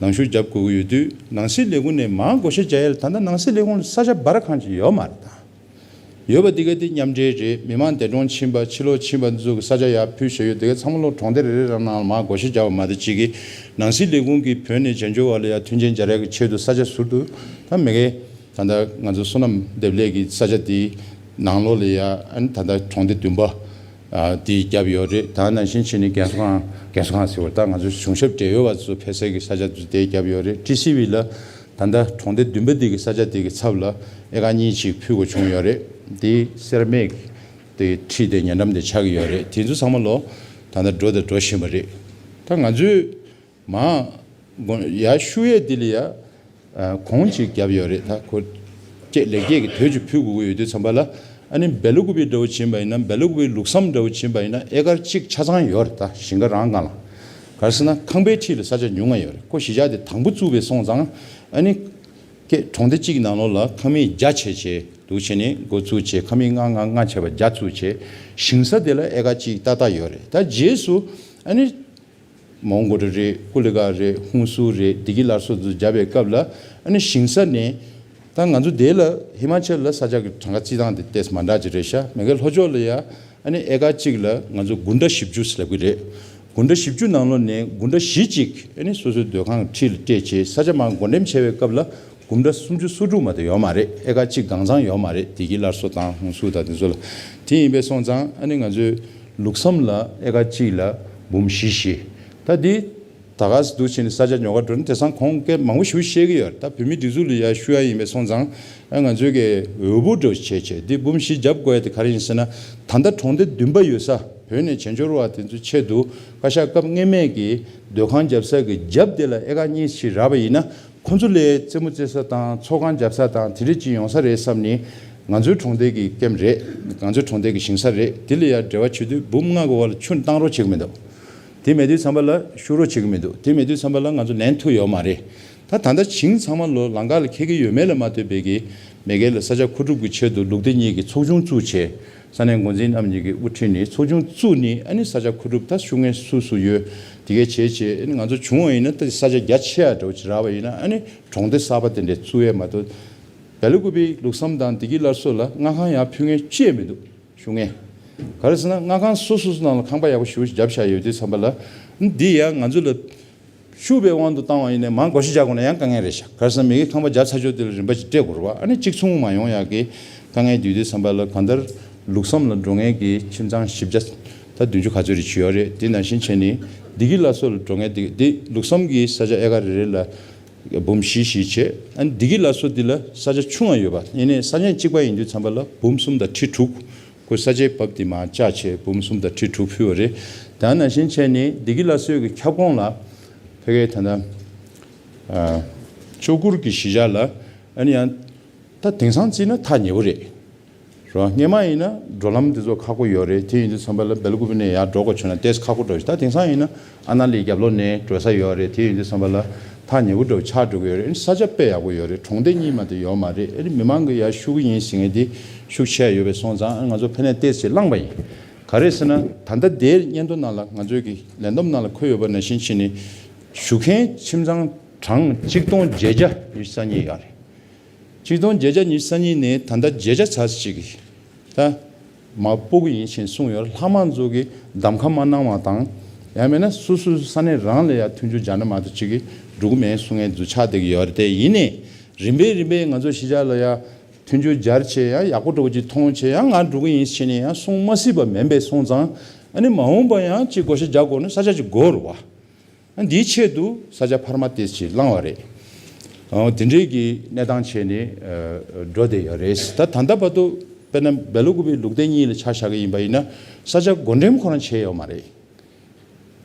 ནང་ཞུགས་རྒྱབ་དགོས་ཀྱི་ཡོད་དུས་ནང་སྲིད་ལས་ཁུངས་ནས་མར་བགོ་བཤའ་རྒྱག་ཡས་ལ་ད་ལྟ་ནང་སྲིད་ལས་ཁུངས་ལ་ས་ཆ་སྦར་གང་ཅིག་ཡོད་མ་རེད་ད། ཡོད་པ་འདི་ག་དེ་མཉམ་འབྲེལ་རེད། མི་མང་འདས་གྲོངས་ཕྱིན་པ་ཕྱི་ལོགས་ཕྱིན་པ་འདི་ཚོ་གི་ས་ཆ་ཡར་ཕུལ་བཞག་ཡོད། དེ་ག་ཚང་མ་ལོ་གྲོང་སྡེ་རེ་རེ་རང་ནང་ལ་མར་བགོ་བཤའ་རྒྱག་པ་མ་གཏོགས་གཅིག་གིས་ནང་སྲིད་ལས་ཁུངས་ཀྱིས་བོད་ནས་བྱང་ཕྱོགས་བར་ལ་ཡར་མཐུན་རྐྱེན་སྦྱར་ཡག་གི་ཆེད་དུ་ས་ཆ་ཟུར་དུ་ད་མི་གའི་ད་ལྟ་ང་ཚོ་སོ་ནམ་འདེབས་ལས་ཀྱི་ས་ཆ་དེའི་ནང་ལོགས་ལ་ཡ་ཨ་ནི་ད་ལྟ་གྲོང་སྡེ་བདུན་པ་ཨ་དེ་བརྒྱབ་ཡོད་རེད། ད་ནང་བཞིན་བྱས་ནས་རྒན་གསོ་ཁང་རྒན་གསོ་ཁང་ཟེར་བ་ད་ང་ཚོ་གཞུང་ཞབས་འབྲེལ་ཡོད་པ་ཚོ་ཕེབས་སའི་གི་ས་ཆ་དེ་བརྒྱབ་ཡོད་རེད། ཊི་སི་ཝི་ལ་ད་ལྟ་གྲོང་སྡེ་བདུན་པ་དེ་གི་ས་ཆ་དེ་གི་ཚབ་ལ་ཨེ་ཀར་གཉིས་ཅིག་ཕུལ་དགོས་བྱུང་ཡོད་རེད། དེ་སེ་ར་མིག་དེ་ཁྲི་དེ་ཉེ་འགྲམ་དེ་ཆགས་ཀྱི་ཡོད་རེད། དེ་ཚོ་ཚང་མ་ལོ་ད་ལྟ་འགྲོ་དང་འགྲོ་བཞིན་པ་རེད། ད་ང་ཚོས་མ་དགོན་ཡར་ཤུ་ཡས་འདི་ལ་ཡ་གོང་ཅིག་བརྒྱབ་ཡོད་རེད། ད་ཁོ་ཅེས་ལེགས་སྐྱེས་ཀྱི་དོད་ཅིག་ཕུལ་དགོས་ཀྱི་ཡོད་དུས་ཙམ་པ་ལ་ཨ་ནི་སྦེ་ལ་ཀུ་པི་འདྲ་བོ་ཕྱིན་པ་ཡིན་ན་སྦེ་ལ་ཀུ་པི་ལུགས་བསམ་འདྲ་བོ་ཕྱིན་པ་ཡིན་ན་ཨེ་ཀར་གཅིག་ཆ་ཚང་ཡོད་རེད། ད་ཞིང་ཁ་རང་སྒང་ལ་ག་རེ་ཟེར་ན་ཁང་པའི་འཁྲིས་ལ་ས་ཆ་ཉུང་ང་ཡོད་རེད། ཁོ་གཞིས་ཆགས་དེ་དང་པོ་བཙུགས་པའི་སོང་ཙང་ཨ་ནི་ཀྱེ་གྲོང་སྡེ་གཅིག་ནང་ལོགས་ལ་ཁང་མིག་བརྒྱ་བྱས་བྱས་འདུག་བྱས་ནས་འགོ་བཙུགས་བྱས་ཁང་མིག་ལྔ་ལྔ་ལྔ་བྱས་པ་བརྒྱ་བཙུགས་བྱས་ཞིང་ས་དེ་ལ་ཨེ་ཀར་གཅིག་ཏག་ཏག་ཡོད་རེད། ད་རྗེས་སུ་ཨ་ནི། མོན་གྷོ་རེད། ཀུ་ལི་ཀ་རེད། ཧུན་སུར་རེད། བདེ་སྐྱིད་སླར་གསོ་ཚོ་བརྒྱབ་པའི་སྐབས་ལ་ཨ་ནི་ཞིང་ས་ནས་ད་ང་ཚོ་དེ་ལ་ཧི་མ་ཅལ་ལ་ས་ཆ་གི་གྲངས་ཀ་རྩིས་སྟངས་དེ་ཏོག་ཙམ་མ་འདྲ་ཅིག་རེད་ཤག་མི་གའི་ལྷོ་ཕྱོགས་ལ་ཡ་ཨ་ནི་ཨེ་ཀར་གཅིག་ལ་ང་ཚོ་དགུ་འདྲ་བཞི་བཅུ་ཟེར་ལབ་ཀྱི་རེད། དགུ་འདྲ་བཞི་བཅུ་ནང་ལོགས་ནས་དགུ་འདྲ་བཞི་གཅིག་ཨ་ནི་སོ་སོའི་སྡོད་ཁང་གི་འཁྲིས་ལ་སྤྲད་བྱས་ས་ཆ་མར་བགོ་འགྲེམས་བྱས་པའི་སྐབས་ལ་དགུ་འདྲ་སུམ་ཅུ་སོ་དྲུག་མ་གཏོགས་ཡོད་མ་རེད། ཨེ་ཀར་གཅིག་གང་ཚང་ཡོད་མ་རེད། བདེ་སྐྱིད་སླར་གསོ་དང་ཧུན་སུར་དང་དེ་ཚོ་ལ། དེ་ཡིན་པས་སོང་ཙང་ཨ་ནི་ང་ཚོའི་ལུགས་བསམ་ལ་ཨེ་ཀར་གཅིག་ལ་འབུམ་བཞི་བཞི། ད་འདི་ད་ག་སེ་འདུག་བྱས་ནས་ས་ཆ་ཉོ་ག་འགྲོ་ན་དེང་སང་གོང་སྐད་མང་པོ་ཞིག་བཤད་ཀྱི་ཡོད་རེད། ད་བོད་མིའི་སྒྲིག་འཛུགས་ལ་ཡར་ཞུ་ཡ་ཡིན་པས་སོང་ཙང་ཨ་ང་ཚོའི་གི་འོས་བུ་འགྲོ་བྱས་བྱས་འདི་འབུམ་བཞི་བརྒྱབ་དགོས་ཡ་དེ་ག་རེ་ཡིན་ཟེར་ན་ད་ལྟ་གྲོང་སྡེ་བདུན་པ་ཡོད་ས་བོད་ནས་བྱེས་འབྱོར་བ་དེ་ཚོའི་ཆེད་དུ་བཀའ་ཤག་སྐབས་སྔོན་མའི་གི་སྡོད་ཁང་བརྒྱབ་ས་གི་རྒྱབ་དེ་ལ་ཨེ་ཀར་གཉིས་ཤིག་རག་པ་ཡིན་ན། ཁོ་ཚོ་ལས་རྩེད་མོ་རྩེ་ས་དང་ཚོགས་ཁང་རྒྱབ་ས་དང་དེ་འདྲ་ཅིག་ཡོང་ས་རེད་བསམ་ནས་ང་ཚོའི་གྲོང་སྡེ་གི་ཀེམ་རེད། ང་ཚོའི་གྲོང་སྡེ་གི་ཞིང་ས་རེད། དེ་ལ་ཡ་འབྲེལ་བ་བྱེད་དུས་འབུམ་ལྔ་གི་འོག་ལ་ཆུ་བཏང་རོགས་བྱེད་གི་མི་འདུག་དེ་མེད་དུས་ཙམ་པ་ལ་ཤུགས་རོགས་བྱེད་གི་མི་འདུག་དེ་མེད་དུས་ཙམ་པ་ལ་ང་ཚོ་ལེན་ཐུབ་ཡོད་མ་རེད། ད་ད་ལྟ་ཞིང་ཚང་མ་ལོ་ལམ་ཁ་ལ་འཁེལ་གི་ཡོད་མེད་ལ་མ་ལྟོས་པའི་གི་མེ་གེ་ལ་ས་ཆ་མཁོ་སྒྲུབ་ཀྱི་ཆེད་དུ་ལུགས་བདེ་གཉིས་ཀྱི་ཚོགས་ཆུང་བཙུགས་བྱས། ས་གནས་འགོ་འཛིན་རྣམ་གཉིས་ཀྱི་དབུ་ཁྲིད་ནས་ཚོགས་ཆུང་བཙུགས་ནས་ཨ་ནི་ས་ཆ་མཁོ་སྒྲུབ་ད་ཤུགས་ངན་སུ་སུ་ཡོད་དེ་གས་བྱས་བྱས་ཨ་ནི་ང་ཚོ་བྱུང་བ་ཡིན་ན་ད་ས་ཆ་རྒྱ་ཆེ་ཡ་འདྲ་བོ་ཅིག་རག་པ་ཡིན་ན་ཨ་ནི་གྲོང་སྡེ་གསར་པ་དེ་འདྲས་བཙུགས་ཡས་མ་གཏོགས་སྦེ་ལ་ཀུ་པའི་ལུགས་བསམ་དང་བདེ་སྐྱིད་སླར་གསོ་ལ་མངའ་ཁང་ཡར་ཕུལ་མཁན་ཅི་ཡང་མི་འདུག་ཤུགས་ངན། ག་རེ་ཟེར་ན་མངའ་ཁང་སོ་སོ་སོ་ནང་ལ་ཁང་པ་ཡག་པོ་ཞེ་པོ་ཅིག་བརྒྱབ་བཞག་ཡོད་དུས་ཙམ་པ་ལ་འདི་ཡང་ང་ཚོ་ལ། ཤུགས་པའི་དབང་དུ་བཏང་བ་ཡིན་ནའི་མང་བགོ་བཤའ་རྒྱག་དགོས་ན་ཡང་དཀའ་ངལ་རེད་ཤག་ག་རེ་ཟེར་ན་མི་གི་ཁང་པ་བརྒྱབ་ཚར་ཆོག་དེ་ལ་རིན་པ་ཅིག་སྤྲད་དགོས་རེད་བ། ཨ་ནི་གཅིག་མཚུངས་མ་ཡོང་ཡག་གི་དཀའ་ངལ་འདུས་དུས་ཙམ་པ་ལ་གང་ལྟར་ལུགས་བསམ་ལ་འགྲོ་མཁན་གྱི་ཁྱིམ་ཚང་བཞི་བརྒྱ་ད་བདུན་ཅུ་ག་ཚོད་རེ་བྱེད་ཡོད་རེད། དེ་ནང་བཞིན་བྱས་ནས་བདེ་སྐྱིད་སླར་གསོ་ལ་འགྲོ་མཁན་དེ་དེ་ལུགས་བསམ་གྱི་ས་ཆ་ཨེ་ཀར་རེ་རེ་ལ་འབུམ་བཞི་བཞི་བྱས། ཨ་ནི་བདེ་སྐྱིད་སླར་གསོ་འདི་ལ་ས་ཆ་ཆུང་བ་ཡོད་པ་ཡིན་ནའི་ས་ཆ་གཅིག་པ་ཡིན་དུས་ཙམ་པ་ལ་འབུམ་གསུམ་དང་ཁྲི་དྲུག་ཁོས་ས་ཆའི་བབ་དེ་མར་བཅག་བྱས་འབུམ་གསུམ་དང་ཁྲི་དྲུག་ཕུལ་བ་རེད། ད་ནང་བཞིན་བྱས་ནས་བདེ་སྐྱིད་སླར་གསོའི་གི་ཁྱབ་ཁོངས་ལ་ཕ་གིའི་ད་ལྟ་ཨ་ལྕོག་གུར་གྱི་གཞིས་ཆགས་ལ་ཨ་ནི་ཡང་ད་དེང་སང་བརྩིས་ན་ཐག་ཉེ་བོ་རེད། རོ་སྔོན་མ་ཡིན་ན་འགྲོ་ལམ་དེ་ཚོ་ཁག་པོ་ཡོད་རེད། དེ་ཡིན་དུས་ཙམ་པ་ལ་སྦེ་ལ་ཀུ་པི་ནས་ཡར་འགྲོ་དགོས་བྱུང་ན་ཏོག་ཙམ་ཁག་པོ་འགྲོ་ཞིག་ད་དེང་སང་ཡིན་ན་ཨ་ན་ལི་རྒྱབ་ལོགས་ནས་འགྲོ་ས་ཡོད་རེད། དེ་ཡིན་དུས་ཙམ་པ་ལ་ཐག་ཉེ་བོ་འདྲ་བོ་ཆགས་འགྲོ་གི་ཡོད་རེད། ཨ་ནི་ས་ཆ་དཔེ་ཡག་པོ་ཡོད་རེད། གྲོང་སྡེ་གཉིས་མ་གཏོགས་ཡོད་མ་རེད། ཨ་ནི་མི་མང་གི་ཡར་ཤུགས་ཀྱི་ཡིན་ཟེར་མཁན་དེ་ཤུགས་ཆེ་ཡ་ཡོད་པའི་སོང་ཙང་ཨ་ང་ཚོ་ཕ་ནས་ཏོག་ཙམ་བླངས་པ་ཡིན། ག་རེ་ཟེར་ན་ད་ལྟ་དེའི་སྙན་ཐོ་ནང་ལ་ང་ཚོའི་གི་ལས་བསྡོམས་ནང་ལ་འཁོད་ཡོད་པ་ནང་བཞིན་བྱས་ནས་བཞུགས་མཁན་ཁྱིམ་ཚང་གྲངས་གཅིག་སྟོང་བརྒྱད་བརྒྱ་ཉི་ཤུ་རྩ་གཉིས་ཡོད་རེད། ཆིག་སྟོང་བརྒྱད་བརྒྱ་ཉི་ཤུ་རྩ་གཉིས་ནས་ད་ལྟ་བརྒྱད་བརྒྱ་ཙམ་ཞིག་གིས་ད་མར་སྤོ་གི་ཡིན་ཞེས་གསུངས་ཡོད། ལྷག་མ་ཚོ་གིས་གདམ་ཁ་མ་གནང་བ་དང་ཡང་མིན་ན་སོ་སོའི་ས་གནས་རང་ལ་ཡང་མཐུན་འགྱུར་སྦྱར་ན་མ་གཏོགས་ཅིག་གིས་འགྲོ་གི་མེད་གསུང་མཁན་ཚོ་ཆགས་བསྡད་ཀྱི་ཡོད་རེད། དེ་ཡིན་ནའི་རིམ་པས་རིམ་པས་ང་ཚོ་གཞིས་ཆགས་ལ་ཡང་མཐུན་འགྱུར་སྦྱར་བྱས་ཡང་ཡག་པོ་འདྲ་བོ་ཅིག་མཐོང་བྱས་ཡང་ང་འགྲོ་གི་ཡིན་ཞེས་ནས་ཡང་གསུང་མ་སྲིད་པ་མིན་པས་སོང་ཙང་ཨ་ནི་མ་འོངས་པ་ཡང་ཅིག་བགོ་བཤའ་རྒྱག་དགོས་ན་ས་ཆ་ཅིག་དགོས་རེད་བ། འདིའི་ཆེད་དུ་ས་ཆ་འཕར་མ་ཏོག་ཙམ་བླངས་པ་རེད། འོ་དེ་འདྲའི་གི་གནས་སྟངས་བྱས་ནས་འགྲོ་བསྡད་ཡོད་རེད། ད་ད་ལྟ་བར་དུ་དཔེར་ན་སྦེ་ལ་ཀུ་པི་ལུགས་བདེ་གཉིས་ལ་ཆ་བཞག་གི་ཡིན་པ་ཡིན་ན་ས་ཆ་བགོ་འགྲེམས་ཁོ་རང་བྱས་ཡོད་མ་རེད།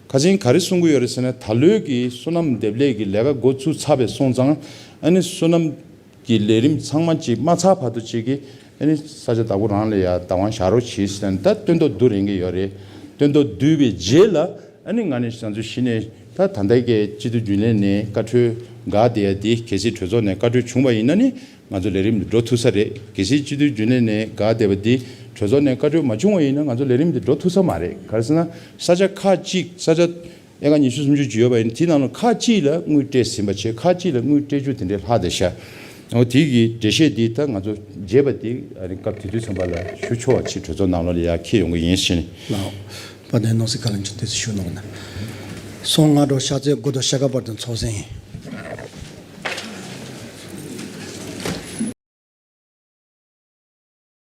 ཁ་སང་ག་རེ་གསུང་གི་ཡོད་རེད་ཟེར་ན་ད་ལོའི་གི་སོ་ནམ་འདེབས་ལས་ཀྱི་ལས་ཀ་འགོ་བཙུགས་ཚར་བའི་སོང་ཙང་ཨ་ནི་སོ་ནམ་གྱི་ལས་རིམ་ཚང་མ་ཅིག་མ་ཚར་བར་དུ་ཅིག་གི་ཨ་ནི་ས་ཆ་བདག་པོ་རང་ལ་ཡ་བདག་དབང་བཞག་རོགས་གྱིས་ཟེར་ནས་ད་སྟོན་ཐོག་བསྡུ་རན་གི་ཡོད་རེད། སྟོན་ཐོག་བསྡུས་པའི་རྗེས་ལ་ཨ་ནི་ང་ནི་ང་ཚོ་གཞི་ནས་ད་ད་ལྟ་གི་སྤྱི་འཐུས་རྒྱུན་ལས་ནས་བཀའ་འཁྲོལ་འགག་བསྡད་ཡ་དེ་གལ་སྲིད་གྲོས་ཚོགས་ནས་བཀའ་འཁྲོལ་བྱུང་བ་ཡིན་ན་ནི་ང་ཚོ་ལས་རིམ་འགྲོ་ཐུབ་ས་རེད། གལ་སྲིད་སྤྱི་འཐུས་རྒྱུན་ལས་ནས་འགག་བསྡད་པ་འདི་ གྲོས་ཚོགས་ནས་བཀའ་འཁྲོལ་མ་བྱུང་བ་ཡིན་ན་ང་ཚོ་ལས་རིམ་འདི་འགྲོ་ཐུབ་ས་མ་རེད། ག་རེ་ཟེར་ན་ས་ཆ་ཁག་ཅིག་ས་ཆ་ཨེ་ཀར་ཉི་ཤུ་སུམ་ཅུ་ཅིག་ཡོད་པ་ཡིན་ན་དེའི་ནང་ལ་ཁག་ཅིག་ལ་དངུལ་སྤྲད་ཟིན་པ་བྱས། ཁག་ཅིག་ལ་དངུལ་སྤྲད་རྒྱུ་དེ་འདྲའི་ལྷག་བསྡད་ཤག་འོ་དེ་གི་འགྲེལ་བཤད་འདི་ད་ང་ཚོ་རྗེས་པ་དེ་ཨ་ནི་སྐབས་དེ་དུས་ཚན་པ་ལ་ཞུ་ཆོག་པ་ཅིག་གྲོས་ཚོགས་ནང་ལོགས་ལ་ཡར་འཁྱེར་ཡོང་གི་ཡིན་ཟེར་ནས། ལགས། དཔལ་ལྡན་ནོར་སྲིད་བཀའ་བློན་མཆོག་དེ་ཚོ་ཞུ་གནང་ན། སོང་སྔ་དྲོ་ཕྱག་ཚོད་དགུ་དང་ཕྱེད་ཀ་བར་དུ་ཚོགས་ཟིན་ཡིན།